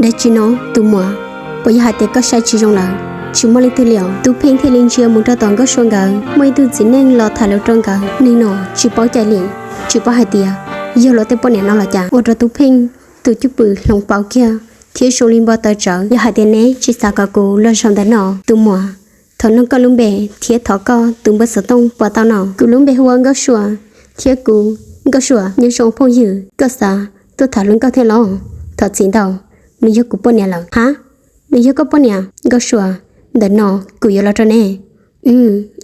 Dab tsi no tus muam? Puas yog hais tias koj saib tsis zoo lawm? Tsis muaj leej twg li os. Tub Pheej thiaj li ntsia mus rau tom Nkauj Sua nkawd, muaj ib tug txiv neej los tham lus rau nkawd. Neeg no tsis paub cai li, tsis paub hais tias yog luag tej poj niam no los cas. Ua rau Tub Pheej tus cwj pwm hloov pauv kiag thiab zoo li npau taws tsawv. Yog hais tias neb tsis xav kom kuv los zaum ntawm no, tus muam, thov nug koj lub npe thiab thov koj tus npawb xov tooj puas tau no? Kuv lub npe hu ua Nkauj Sua, thiab kuv, Nkauj Sua, nyob zoo phooj ywg, koj xav tuaj tham hluas nkauj thiab los? Thov txim ntau, nws yog kuv poj niam lawm. Hab, nws yog koj poj niam? Nkauj Sua, ntawm no kuv yuav los rau neb.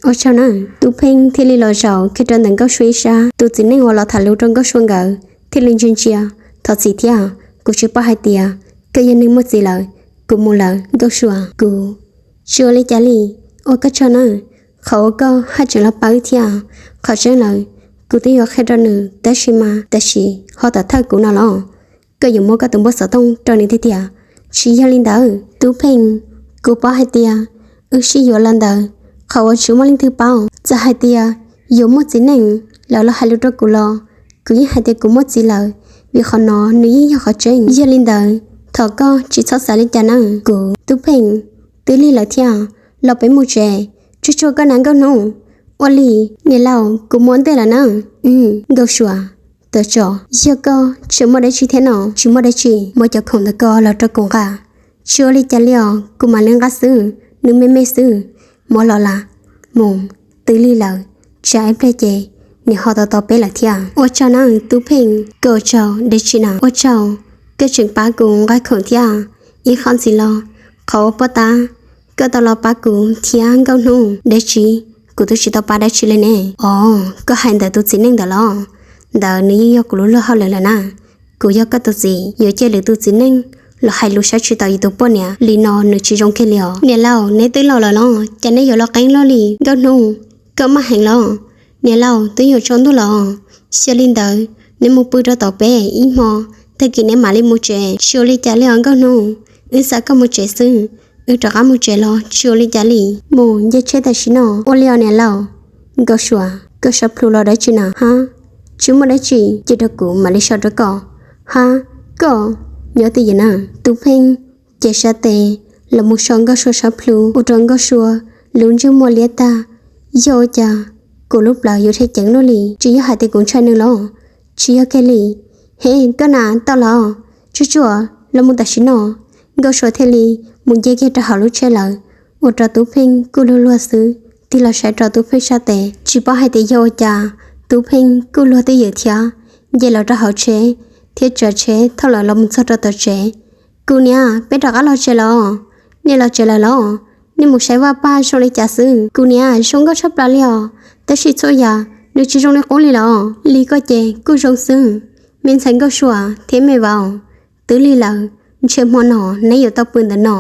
Ua tsaug na. Tub Pheej thiaj li los zaum kiag rau ntawm Nkauj Sua ib sab. Tus txiv neej uas los tham lus rau Nkauj Sua nkawd thiaj li ntsia ntsia, thov txim thiab, kuv tsis paub hais tias koj yog neeg muaj txiv lawm. Kuv mus lawm Nkauj Sua. Kuv, tsis ua li cas li. Ua koj tsaug na, qhov uas koj haj tseem los pab wb thiab. Qhov tseeb lawm, kuv twb yuav qhia rau nws tab sis mas, tab sis ho tom thawj kuv no los, koj yuav muab koj tus npawb xov tooj rau nws tiag tiag. Tsis yog li ntawd Tub Pheej, kuv paub hais tias wb sib yuav los ntawd, qhov uas tsis muaj leej twg paub, txawm hais tias yuav muaj txiv neej lawv los hais lus rau kuv los, kuv yeej hais tias kuv muaj txiv lawm, vim qhov no nws yeej yog qhov tseeb. Yog li ntawd thov koj tsis txhob xav li cas nawb. Kuv, Tub Pheej, twb lig lawm thiab, los peb mus tsev. Tsuag tsuag koj na Nkauj Hnub. Ua li, niam laus, kuv mus ua ntej lawm na. Nkauj Sua, tawm tso, yog koj tseem muaj dab tsi thiab no? Tsis muaj dab tsi, muab cov khoom ntawd ko los rau kuv nqa. Tsis ua li cas li os, kuv mam li nqa xwb, nws me me xwb. Muab los las, mus, twb lig lawm, tsam ib pliag ces nws ho tos tos peb lawm thiab. Ua tsaug na Tub Pheej. Koj ua tsaug dab tsi na? Ua tsaug koj tseem pab kuv nqa khoom thiab. Ib qho ntxiv los, qhov uas puag ta koj tau los pab kuv thiab Nkauj Hnub. Dab tsi? Kuv twb tsis tau pab dab tsi li ne. Os, koj hais ntawm tus txiv neej ntawd los? Ntawd nws yeej yog kuv lub luag hauj lwm lawm na. Kuv yog koj tus txiv, yuav cia lwm tus txiv neej los hais lus saib tsis taus yus tus poj niam li no nws tsis zoo kiag li os. Niam laus, neb twb laus lawm los cas neb yuav los qeeb luaj li? Nkauj Hnub, koj maj heev los? Niam laus, twb yuav tsaus ntuj los. Xyov li ntawd, neb mus pw rau tom peb ib hmo, tag kis neb mam li mus tsev. Tsis ua li cas li os Nkauj Hnub, wb xav koj mus tsev xwb, wb rov qab mus tsev los tsis ua li cas li. Mus nce tsheb tam sim no. Ua li os niam laus. Nkauj Sua, koj sab plhu los dab tsi na? Hab, tsis muaj dab tsi, cia rau kuv mam li so rau koj. Hab, koj, nyob twj ywm na. Tub Pheej ces sab tes los mus so Nkauj Sua sab plhu, ua rau Nkauj Sua lub ntsej muag liab tag. Yog ua cas kuv lub plawv yuav dhia ceev luaj li? Tsis yog hais tias kuv ntshai nws los? Tsis yog kiag li. He, koj na, tau los, tsuag tsuag los mus tam sim no. Nkauj Sua thiaj li mus nce kiag rau hauv lub tsheb lawm, ua rau Tub Pheej kuj luag luag xwb. Tig los saib rau Tub Pheej sab tes, tsis paub hais tias yog ua cas Tub Pheej kuj luag twj ywm thiab, nce los rau hauv tsheb thiab tsav tsheb thauj lawv los mus txog rau tom tsev. Kuv niam, peb rov qab los tsev los? Nej los tsev lawm los? Nej mus saib Vaj Paj zoo li cas xwb? Kuv niam, zoo nkauj tshaj plaws li os, tab sis txhua yam nws tsis zoo li qub li los. Li koj ces kuj zoo xwb. Me ntxhais Nkauj Sua thiab me vauv, twb lig lawm, ntshe hmo no neb yuav tau pw ntawm no,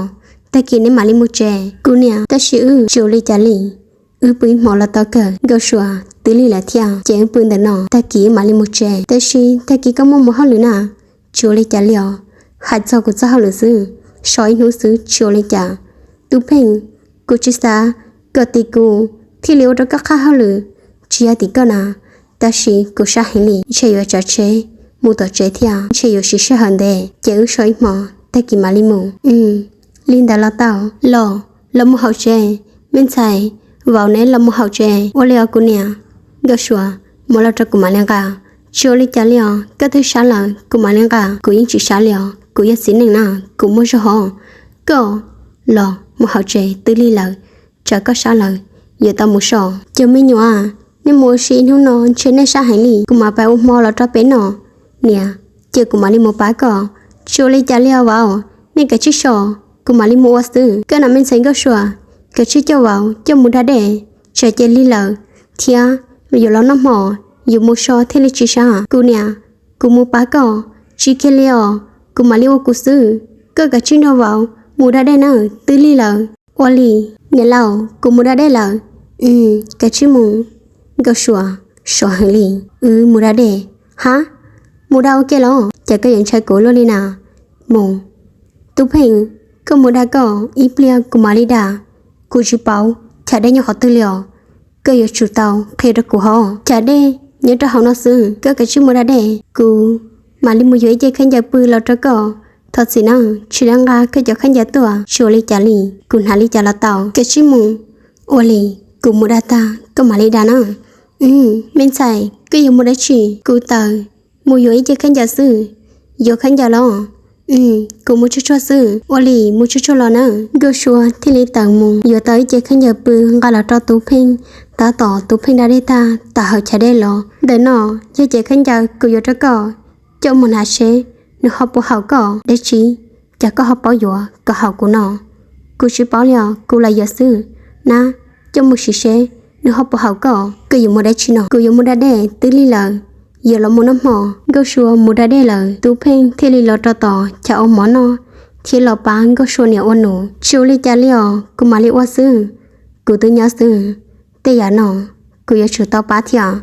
tag kis neb mam li mus tsev. Kuv niam, tab sis wb tsis ua li cas li, wb pw ib hmo los tau kawg. Nkauj Sua, twb lig lawm thiab ces wb pw ntawm no, tag kis wb mam li mus tsev. Tab sis tag kis koj muaj mus hauj lwm na? Tsis ua li cas li os, hais txog kuv txoj hauj lwm xwb, so ib hnub xwb tsis ua li cas. Tub Pheej, kuv tsis xav kom tim kuv thiaj li ua rau koj qhab hauj lwm, tsis yog tim koj na, tab sis kuv sab heev li, ntshe yuav tsav tsheb mus tom tsev thiab, ntshe yuav siv sij hawm ntev, ces wb so ib hmo, tag kis mam li mus. Li ntawd los tau los, los mus hauv tsev. Me ntxhais, vauv neb los mus hauv tsev. Ua li os kuv niam. Nkauj Sua, muab los rau kuv mam li nqa. Tsis ua li cas li os, koj twb sab lawm kuv mam li nqa. Kuv yeej tsis sab li os, kuv yog txiv neej na, kuv muaj zog hov. Koj los mus hauv tsev, twb lig lawm, tsam koj sab lawm yuav tau mus so. Cov me nyuam, nej mus ua si ib hnub no ntshe nej sab heev li, kuv mam pais ua hmo los rau peb noj. Niam, ces kuv mam li mus pab koj. Tsis ua li cas li os vauv, nej kav tsij so, kuv mam li mus ua xwb. Koj na me ntxhais Nkauj Sua, kav tsij coj vauv coj mus da dej, tsam ces lig lawm thiab yuav los noj hmo, yuav mus so thiaj li tsis sab. Kuv niam, kuv mus pab koj. Tsis kiag li os, kuv mam li ua kuv xwb. Koj kav tsij nrog vauv mus da dej nawb, twb lig lawm. Ua li, niam laus, kuv mus da dej lawm. Kav tsij mus. Nkauj Sua, sov heev li, wb mus da dej. Hab, mus da ua ke los? Cas koj yuav ntshai kuv luaj li na? Mus. Tub Pheej, koj mus da koj, ib pliag kuv mam li da. Kuv tsis paub chav dej nyob qhov twg li os. Koj yuav tsum tau qhia rau kuv hov. Chav dej nyob rau hauv no xwb, koj kav tsij mus da dej, kuv mam li mus yuav ib ce khaub ncaws pw los rau koj, Thov txim na, tsis nqa koj cov khaub ncaws tuaj, tsis ua li cas li, kuv hnav li cas los tau. Koj cia li mus. Ua li, kuv mus da tag koj mam li da na. Me ntxhais, koj yuav mus dab tsi? Kuv tawm mus yuav ib ce khaub ncaws xwb. Yuav khaub ncaws los? Kuv mus tsuag tsuag xwb. Ua li mus tsuag tsuag los na. Nkauj Sua thiaj li tawm mus yuav tau ib ce khaub ncaws pw nqa los rau Tub Pheej. Tab tom Tub Pheej da dej tag tawm hauv chav dej los. Ntawm no yog ce khaub ncaws kuv yuav rau koj, coj mus hnav seb nws ho puas haum koj dab tsi. Cas koj ho paub yuav kom haum kuv no? Kuv tsis paub li os, kuv lam yuav xwb. Nab, coj mus sim seb nws ho puas haum koj. Koj yuav mus dab tsi no? Kuv yuav mus da dej twb lig lawm, yuav los mus noj hmo. Nkauj Sua mus da dej lawm, Tub Pheej thiaj li los rau tom chav ua mov noj thiab los pab Nkauj Sua niam ua num. Tsis ua li cas li os, kuv mam li ua xwb. Kuv twb nyob xwb, tej yam no kuv yuav tsum tau pab thiab.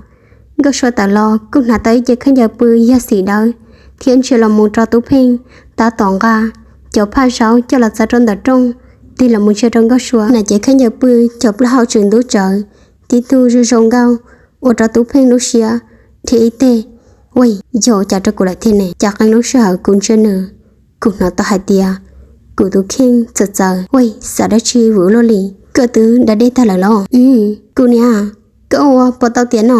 Nkauj Sua tawm los kuj hnav tau ib ce khaub ncaws pw yog xim dawb thiab ntsia los mus rau Tub Pheej. Tab tom nqa cov phaj zaub coj los txav rau ntawm rooj, tig los mus ntsia rau Nkauj Sua. Hnav ce khaub ncaws pw cov plaub hau tseem ntub tsawv, tib tug zoo zoo nkauj, ua rau Tub Pheej lub siab dhia ib teg. Ua, yog ua cas rau kuv lawm thiab ne? Cas qee lub sij hawm kuv ntsia nws, kuv hnov tau hais tias kuv tus kheej txawv txawv. Ua, xav dab tsi vwm luaj li? Koj twb da dej tag lawm los? Kuv niam, koj ua puas tau tiam no?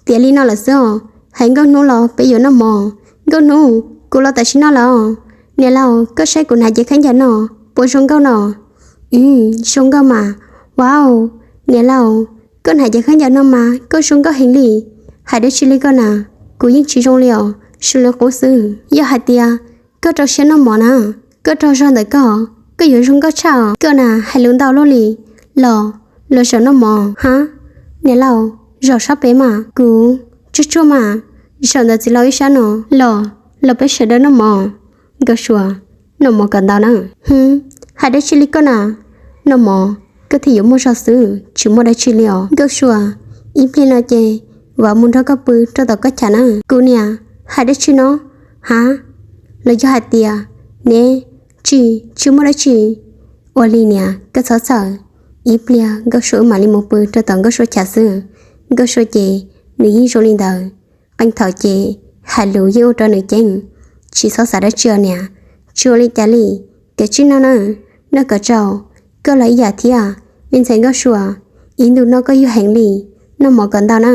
Tiam li no lawm xwb os. Hais Nkauj Hnub los peb yuav noj mov. Nkauj Hnub, kuv los tam sim no lawm os. Niam laus, koj saib kuv hnav ce khaub ncaws no puas zoo nkauj no? Zoo nkauj mas. Wow, niam laus, koj hnav ce khaub ncaws no mas koj zoo nkauj heev li. Hais dab tsi li koj na? Kuv yeej tsis zoo li os, zoo li qub xwb. Yog hais tias koj rau siab noj mov na, koj rau zog ntawm koj, koj yuav zoo nkauj tshaj os. Koj na hais lus ntau luaj li. Los, los zaum noj mov. Hab, niam laus, zaum sab pem mas. Kuv, tsuag tsuag mas, zaum ntawm txiv laus ib sab no. Los, los peb sawv daws noj mov. Nkauj Sua, noj mov kom ntau na. Hwb, hais dab tsi li koj na? Noj mov koj thiaj yuav muaj zog xwb, tsis muaj dab tsi li os. Nkauj Sua, ib pliag no ces vam mus nrog koj pw rau tom koj chav na. Kuv niam, hais dab tsi no? Hab, los yog hais tias neb tsis, tsis muaj dab tsi? Ua li niam, koj txhob txhawj. Ib pliag Nkauj Sua wb mam li mus pw rau tom Nkauj Sua chav xwb. Nkauj Sua ces nws yeej zoo li ntawd, qee thaum ces hais lus yeej ua rau nws ceeb. Tsis txhob xav dab tsi os niam, tsis ua li cas li. Kav tsij noj na, noj kom tsau, koj los ib yam thiab. Me ntxhais Nkauj Sua, ib ntus no koj yuag heev li, noj mov kom ntau na.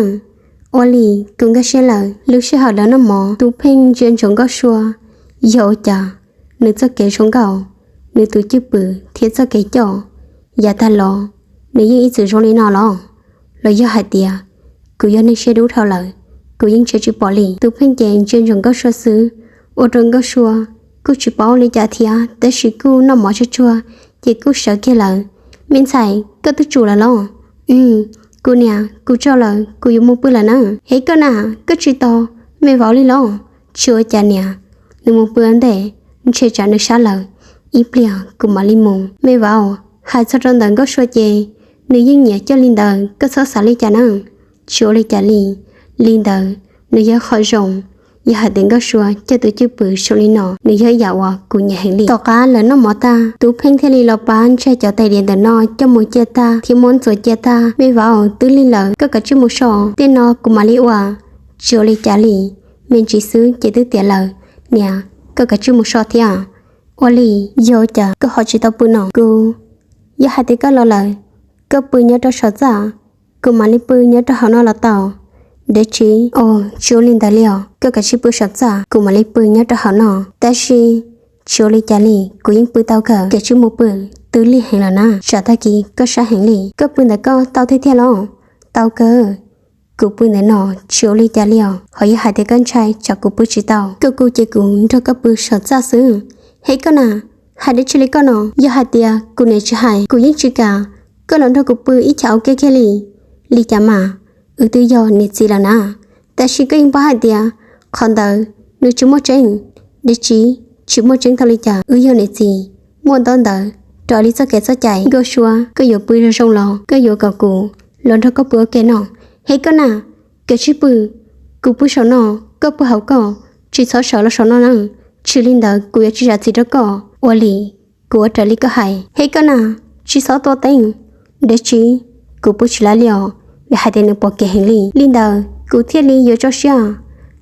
Ua li kuv nkag siab lawm. Lub sij hawm lawv noj mov, Tub Pheej ntsia ntsoov Nkauj Sua, yog ua cas nws txoj kev zoo nkauj, nws tus cwj pwm thiab txoj kev coj, yav tag los nws yeej ib txwm zoo li no los? Los yog hais tias kuv yog neeg siab dub dhau lawm, kuv yeej ntsia tsis pom li. Tub Pheej ces ntsia ntsoov Nkauj Sua xwb, ua rau Nkauj Sua kuj tsis paub li cas thiab, tab sis kuj noj mov tsuag tsuag ces kuj sawv kiag lawm. Me ntxhais, koj twb tsum lawm los? Kuv niam, kuv tsau lawm, kuv yuav mus pw lawm na. Hev, koj na, koj tsis tos me vauv li los? Tsis ua cas niam, nws mus pw ua ntej, ntshe tsam nws sab lawm, ib pliag kuv mam li mus. Me vauv, hais txog rau ntawm Nkauj Sua ces nws yeej nyiam coj li ntawd, koj txhob xav li cas na. Tsis ua li cas li, li ntawd nws yog qhov zoo. Yog hais tias Nkauj Sua coj tus cwj pwm zoo li no, nws yog ib yam uas kuv nyiam heev li. Tom qab lawv noj mov tag, Tub Pheej thiaj li los pab ntsaig cov tais diav ntawm no coj mus cia tag thiab muab ntxuav cia tag. Me vauv, twb lig lawm, koj kav tsij mus so, tej no kuv mam li ua. Tsis ua li cas li, me ntsis xwb ces twb tiav lawm. Niam, koj kav tsij mus so thiab. Ua li, yog cas koj ho tsis tau pw no? Kuv, yog hais tias koj los lawm, koj pw nyob rau saum txaj, kuv mam li pw nyob rau hauv no los tau. Dab tsi? Ua, tsis ua li ntawd li os, koj kav tsij pw saum txaj, kuv mam li pw nyob rau hauv no. Tab sis tsis ua li cas li, kuv yeej pw tau kawg. Kav tsij mus pw, twb lig heev lawm na, tsam tag kis koj sab heev li. Koj pw ntawm koj tau thiab thiab los? Tau kawg. Kuv pw ntawm no tsis ua li cas li os, ho yog hais tias koj ntshai tsam kuv pw tsis tau, koj kuj cia kuv nrog koj pw saum txaj xwb. Hev, koj na, hais dab tsi li koj no? Yog hais tias kuv niam tsis hais, kuv yeej tsis kam koj los nrog kuv pw ib chav ua ke kiag li. Li cas mas, wb twb yog niam txiv lawm na. Tab sis koj yeej paub hais tias qhov ntawd nws tsis muaj tseeb. Dab tsi tsis muaj tseeb tau li cas? Wb yog niam txiv, muaj ntaub ntawv raws li txoj kev txoj cai. Nkauj Sua, koj yuav pw zoo zoo los koj yuav kom kuv los nrog koj pw ua ke no? Hev, koj na, kav tsij pw, kuv pw saum no, koj pw hauv koj, tsis txhob sawv los saum no na. Tsis li ntawd kuv yuav tsis zam txim rau koj. Ua li, kuv ua raws li koj hais. Hev, koj na, tsis txhob tua teeb. Dab tsi, kuv pw tsis laib li os, vim hais tias nws pom kev heev li. Li ntawd kuv thiaj li yuav tso siab.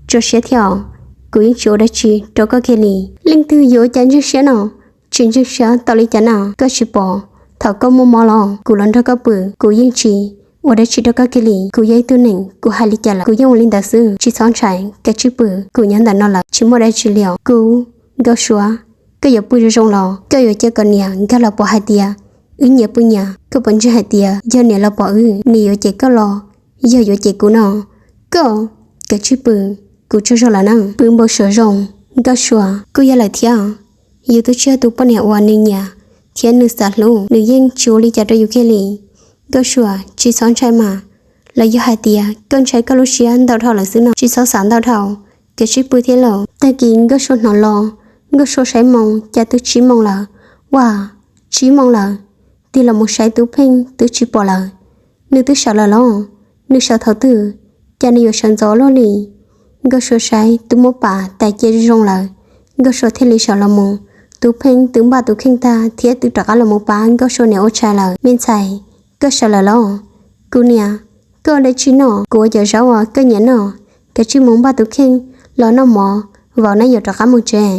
Tso siab thiab os, kuv yeej tsis ua dab tsi rau koj kiag li. Leej twg yuav ua cas ntseeg siab no? Tsis ntseeg siab tau li cas na? Koj tsis pom thaum koj muaj mob los kuv los nrog koj pw, kuv yeej tsis ua dab tsi rau koj kiag li. Kuv yog ib tug neeg, kuv hais li cas lawm kuv yeej ua li ntawd xwb, tsis txhob ntshai, kav tsij pw, kuv nyob ntawm no lawm tsis muaj dab tsi li os. Kuv, Nkauj Sua, koj yuav pw zoo zoo los koj yuav cia kom niam nkag los pom hais tias wb nyias pw nyias. Koj puas ntseeg hais tias yog niam los pom wb, niam yuav cem koj los yog yuav cem kuv no? Koj, kav tsij pw, kuv tsaug zog lawm na. Pw npau suav zoo, Nkauj Sua kuj yog lawm thiab. Yus twb tsis yog tus poj niam uas nws nyiam thiab nws xav hlub, nws yeej tsis ua li cas rau yus kiag li. Nkauj Sua, tsis txhob ntshai mas, los yog hais tias koj ntshai koj lub siab ntau dhau lawm xwb no, tsis txhob xav ntau dhau, kav tsij pw thiab lauj. Tag kis Nkauj Sua hnov los, Nkauj Sua saib moo cas twb tsib moos lawm. Ua, tsib moos lawm, tig los mus saib Tub Pheej twb tsis pom lawm. Nws twb sawv lawm los? Nws sawv thaum twg? Cas nws yuav sawv ntxov ua luaj li? Nkauj Sua saib twb muab pam tais cia zoo lawm, Nkauj Sua thiaj li sawv los mus. Tub Pheej twb npaj tus kheej tag thiab twb rov qab los mus pab Nkauj Sua niam ua tshais lawm. Me ntxhais, koj sawv lawm los? Kuv niam, koj ua dab tsi noj? Kuv ua cov zaub uas koj nyiam noj. Kav tsij mus npaj tus kheej los noj mov, vauv neb yuav rov qab mus tsev.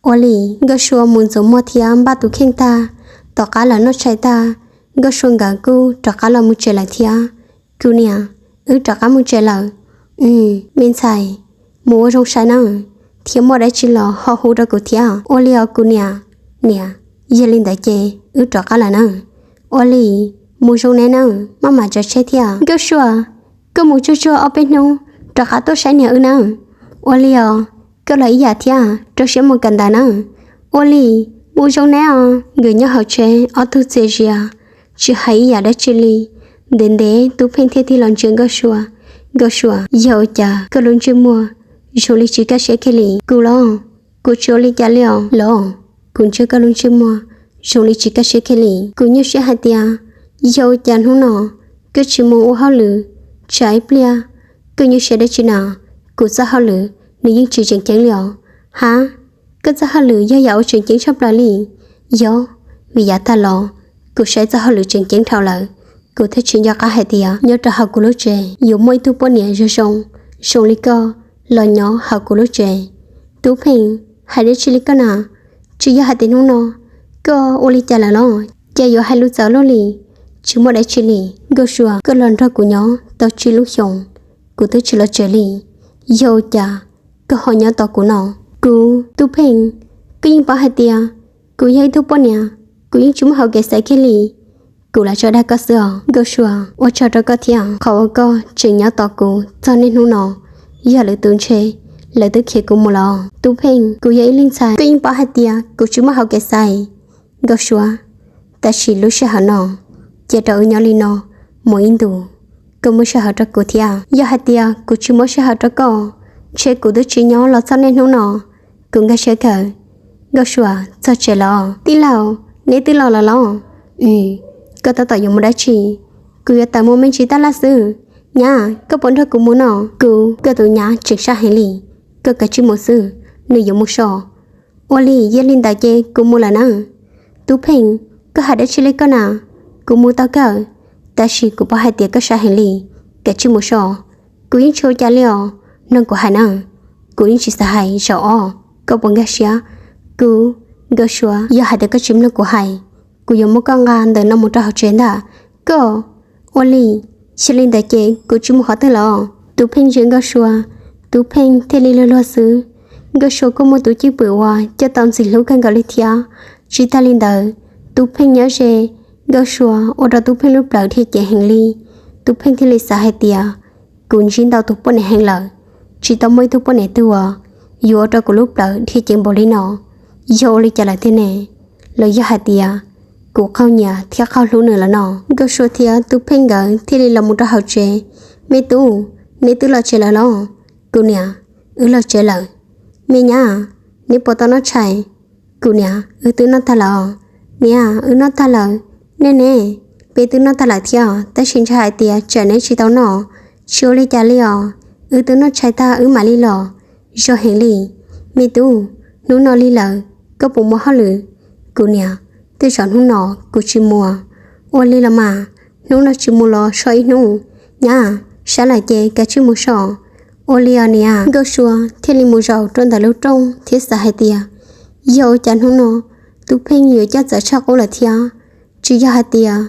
Ua li, Nkauj Sua mus ntxuav muag thiab npaj tus kheej tag. Tom qab lawv noj tshais tag, Nkauj Sua nkawd kuj rov qab los mus tsev lawm thiab. Kuv niam, wb rov qab mus tsev lawm. Me ntxhais, mus ua zoo sai nawb, thiab muaj dab tsi los ho hu rau kuv thiab. Ua li os kuv niam. Niam, yog li ntawd ces wb rov qab lawm nawb. Ua li, mus zoo neb nawb, maj mam tsav tsheb thiab. Nkauj Sua, koj mus tsuag tsuag ob peb hnub rov qab tuaj saib niam wb nawb. Ua li os, koj los ib yam thiab, rau siab mus kawm ntawv nawb. Ua li, mus zoo neb os. Nkawd nyob hauv tsheb ob tug txias zias, tsis hais ib yam dab tsi li. Ntev ntev Tub Pheej thiaj tig los ntsia Nkauj Sua. Nkauj Sua, yog ua cas koj lub ntsej muag zoo li tsis kaj siab kiag li? Kuv los? Kuv tsis ua li cas li os. Los, kuv ntsia koj lub ntsej muag zoo li tsis kaj siab kiag li. Kuv nyuaj siab hais tias yog ua cas hnub no koj tsis mus ua hauj lwm, tsam ib pliag koj nyuaj siab dab tsi na? Kuv txoj hauj lwm nws yeej tsis tseem ceeb li os. Hab, koj txoj hauj lwm yog yam uas tseem ceeb tshaj plaws li. Yog, vim yav tag los kuv saib txoj hauj lwm tseem ceeb dhau lawm, kuv thiaj tsis nco qab hais tias nyob rau hauv kuv lub tsev yuav muaj ib tug poj niam zoo zoo, zoo li koj los nyob hauv kuv lub tsev. Tub Pheej, hais dab tsi li koj na? Tsis yog hais tias hnub no koj ua li cas lawm los? Ces yuav hais lus txawv luaj li. Tsis muaj dab tsi li. Nkauj Sua, koj los nrog kuv nyob tau tsib lub xyoos, kuv twb tsis los tsev li. Yog ua cas koj ho nyob tos kuv no? Kuv, Tub Pheej, koj yeej paub hais tias kuv yog ib tug poj niam, kuv yeej tsis muaj hauv kev xaiv kiag li. Kuv lam tso dag koj xwb os. Nkauj Sua, ua tsaug rau koj thiab qhov uas koj tseem nyob tos kuv txog niaj hnub no. Yog lwm tus ntshe lawv twb khiav kuv mus lawm. Tub Pheej, kuv yog ib leeg ntxhais, koj yeej paub hais tias kuv tsis muaj hauv kev xaiv. Nkauj Sua, tab sis lub sij hawm no cia rau wb nyob li no mus ib ntus, koj muab sij hawm rau kuv thiab. Yog hais tias kuv tsis muab sij hawm rau koj, ntshe kuv twb tsis nyob los txog niaj hnub no. Kuv nkag siab kawg. Nkauj Sua, txog tsev los? Tij laug, neb twb los lawm los? Koj tab tom yuav mus dab tsi? Kuv yuav tawm mus me ntsis tab laj xwb. Nyab, koj puas nrog kuv mus no? Kuv, koj tus nyab tseem sab heev li, koj kav tsij mus xwb, nws yuav mus so. Ua li, yog li ntawd ces kuv mus lawm na. Tub Pheej, koj hais dab tsi li koj na? Kuv mus tau kawg, tab sis kuv paub hais tias koj sab heev li, kav tsij mus so. Kuv yeej tsis ua cas li os, mloog kuv hais na. Kuv yeej tsis xav hais zaum ob, koj puas nkag siab? Kuv, Nkauj Sua, yog hais tias koj tsis mloog kuv hais, kuv yuav muab koj nqa ntawm no mus rau hauv tsev ntag. Koj, ua li, yog li ntawd ces kuv tsis mus qhov twg los? Tub Pheej ntsia Nkauj Sua, Tub Pheej thiaj li luag luag xwb. Nkauj Sua kuj muaj tus cwj pwm uas coj tau ntxim hlub kawg nkaus li thiab. Tsis tag li ntawd, Tub Pheej nyob ze Nkauj Sua ua rau Tub Pheej lub plawv dhia ceev heev li. Tub Pheej thiaj li xav hais tias, kuv ntsib ntau tus poj niam heev lawm, tsis tau muaj ib tug poj niam twg uas yuav ua rau kuv lub plawv dhia ceev npaum li no. Yog ua li cas lawm tiag ne? Los yog hais tias kuv qaug nyiam thiab qaug hlub nws lawm no? Nkauj Sua thiab Tub Pheej nkawd thiaj li los mus rau hauv tsev. Me tub, neb twb los tsev lawm los? Kuv niam, wb los tsev lawm. Me nyab, neb puas tau noj tshais? Kuv niam, wb twb noj tag lawm. Niam, wb noj tag lawm. Nej ne? Peb twb noj tag lawm thiab, tab sis ntshai hais tias tsam neb tsis tau noj. Tsis ua li cas li os, wb twb noj tshais tag wb mam li los. Zoo heev li. Me tub, hnub no lig lawm, koj puas mus hauj lwm? Kuv niam, tej zaum hnub no kuv tsis mus. Ua li los mas, hnub no tsis mus los so ib hnub. Nyab, sab lawm ces kav tsij mus so. Ua li os niam. Nkauj Sua thiaj li mus zaum rau ntawm lub rooj thiab xav hais tias, yog ua cas hnub no Tub Pheej yuav coj txawv tshaj qub lawm thiab? Tsis yog hais tias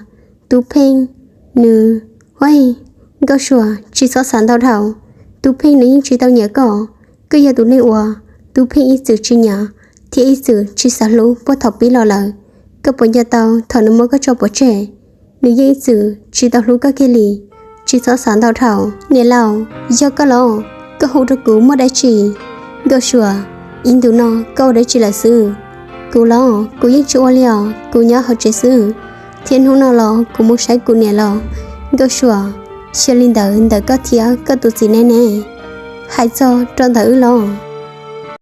Tub Pheej nws, ua, Nkauj Sua, tsis txhob xav ntau dhau. Tub Pheej nws yeej tsis tau nyiam koj. Koj yog tus neeg uas Tub Pheej ib txwm tsis nyiam thiab ib txwm tsis xav hlub puag thaum pib los lawm. Koj puas nco tau thaum nws muab koj tso pov tseg? Nws yeej ib txwm tsis tau hlub koj kiag li. Tsis txhob xav ntau dhau. Niam laus, yog koj los, koj hu rau kuv muaj dab tsi? Nkauj Sua, ib ntus no koj ua dab tsi lawm xwb? Kuv los kuv yeej tsis ua li os, kuv nyob hauv tsev xwb, thiab hnub no los kuv mus saib kuv niam los. Nkauj Sua, xyov li ntawd ntawm koj thiab koj tus txiv neej ne, hais txog rau ntawm wb los